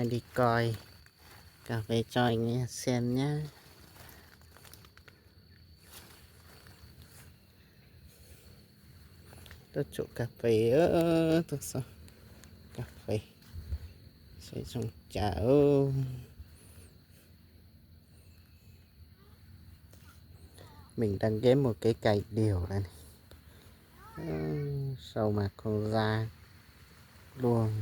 Li koj, cà phê cho anh em xem nhé. Tuaj tsum cà phê, tuaj xov cà phê, seb zoo cas. Mình đang ghé một cái cày điều này. Sau mà không ra luôn,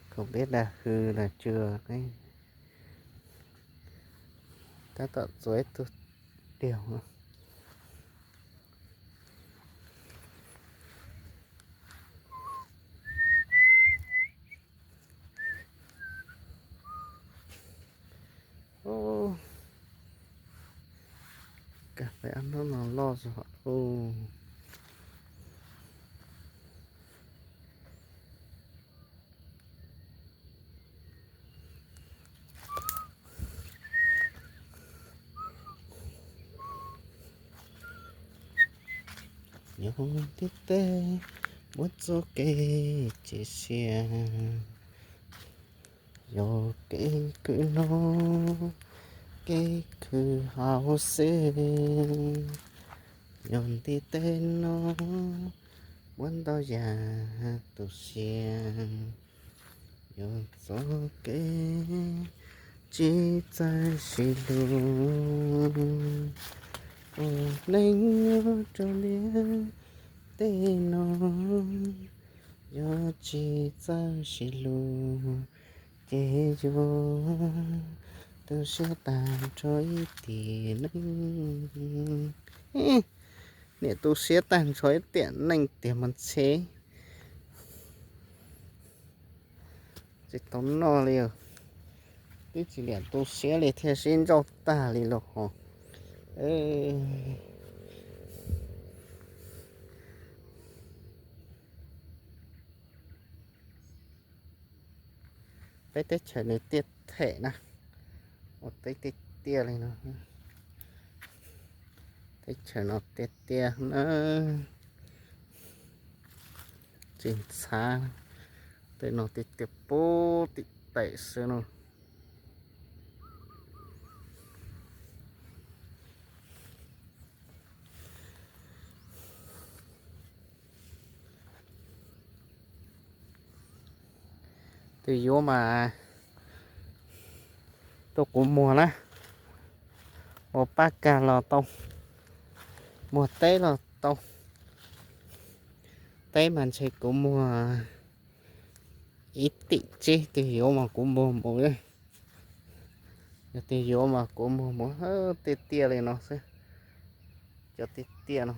không biết đã hư là chưa đấy. Tab tom txuav ib tug điều. Cà phê ob hnub no loj zog. Nyob ntiaj teb muab txoj kev tsis siab, yog kev khwv noj, kev khwv haus xwb. Yog ntiaj teb no muab ntau yam tu siab, yog txoj kev tsis txawj sib hlub. Ua neej nyob rau ntiaj teb no, yog tsis txawj sib hlub ces yuav tu siab tag nrho ib tiam neej. Niam tu siab tag nrho ib tiam neej tiag mas ntxhe. Tsis tau noj li, twb tsis niam tu siab li thiaj sib ntsauj tag li los ho. Peb teb chaws nws tiaj them na, ua teb tiaj tiaj li no. Teb chaws no tiaj tiaj na, tsis ntxhab. Tej no tiaj tiaj pub tim tes xwb no. Tus yuav mas tuaj kuv muag na, ua pab kag los tau, muag teb los tau. Teb mas ntshe kuv muag ib tim tsib, tus yuav mas kuv muag mus. Yog tus yuav mas kuv muag mus tiaj tiaj li no xwb. Cov tiaj tiaj no,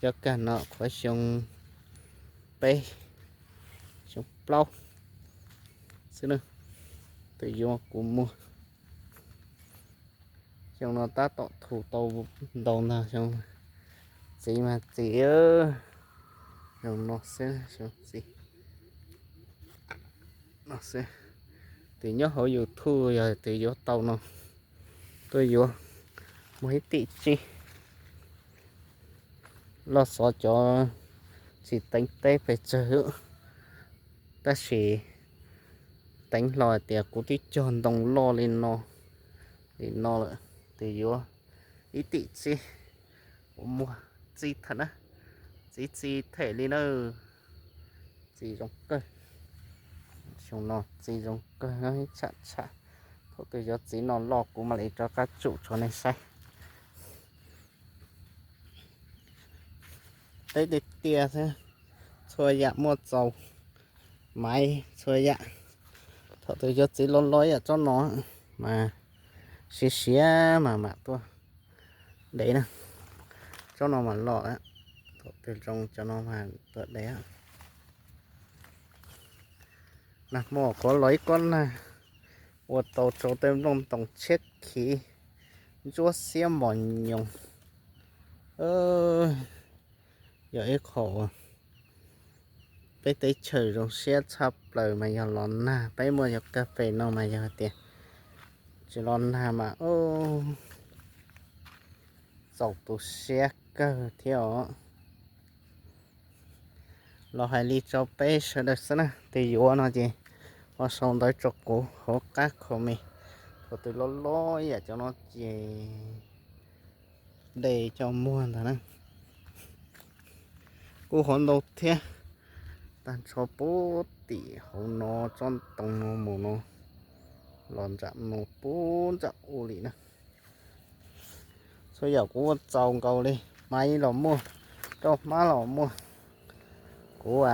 cov kag no qhuav xyoo peb xyoo plaub xwb na. Tus yuav kuv muag. Xyoo no tab tom thu tau ntau ntag xyoo. Txiv mas txiv, xyoo no xwb, xyoo txiv no xwb. Tus nyob hauv YouTube yog tus yuav tau no, tuaj yuav muag ib tim tsib. Los xov cov tsis teev teb pes tsawg, tab sis teev hlo hais tias kuv twb cog ntoo loj li no, li no lawm, tus yuav ib tim tsib. Kuv muag txiv them na, txiv txiv them li na. Txiv zoo kawg. Xyoo no txiv zoo kawg, tsham tsham. Thaum twg yuav txiv no loj kuv mam li rov qab tsum rau nej saib. Teb tiaj tiaj xwb, txhua yam muaj txaus, maiv txhua yam. Thaum twg yuav txiv loj loj yam tsob no mas siav siav mas mam tuaj de na. Tsob no mas loj, thaum twg zoo cov no mas tuaj de. Nag hmo kuv los ib kob nag ua tau rau tej nplooj ntoos tshiab khiv, ntsuab xiab mos nyoos. Yog ib qho peb teb chaws zoo siab tshaj plaws mas yog los nag, peb muaj cov kas fes no mas yog hais tias tsis los nag mas txaus tu siab kawg thiab os. Los hais li rau peb sawv daws xwb na, tus yuav no ces Ho sau ntawv tso kuv hauv qab comment, thaum twg loj loj ib yam cov no ces de coj muag ntag na. Kuj hov ntau thiab, tag nrho puag tim hauv no tsob ntoo no mus no los nram no puag nram ub li na. Txhua yam kuv ua txaus nkaus li, maiv los muaj, roj hmab los muaj. Kuv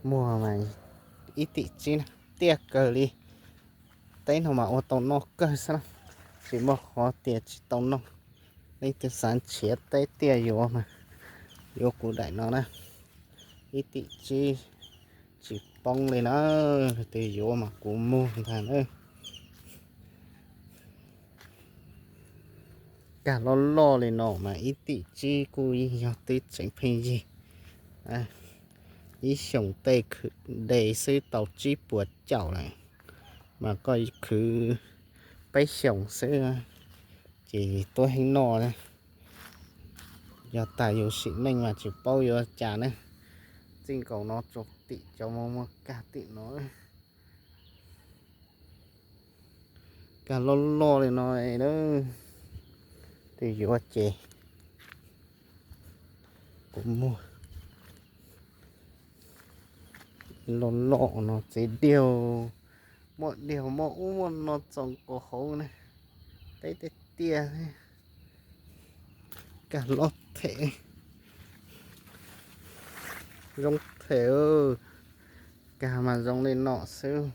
muag mas ib tim tsib na, tiaj kawg li. Teb no mas ua tau noj kawg xwb na, tsis muaj qhov tias tsis tau noj. Leej twg xav nrhiav teb tiaj yuav mas yuav kuv daim no na, ib tim tsib tsis poob li na. Leej twg yuav mas kuv muag ntag na. Kag loj loj li no mas ib tim tsib kuj yeej yog tib tseem pheej yig. Ib xyoos tej khwv de xwb tau tsib puas caum lawm, mas koj khwv peb xyoos xwb ces tuab heev noj na. Yog tas yus sim neej mas tsis paub yuav cas ne. Txij nkaus no rau tim cov muag muag kag tim no, kag loj loj li no na. Twb yuav ces kuv muag loj loj no txiv diaug, muaj diaug muaj ub muaj no txaus nkaus hauv na. Teb tej tiaj, kag loj them, zoo them, kag mas zoo li no xwb.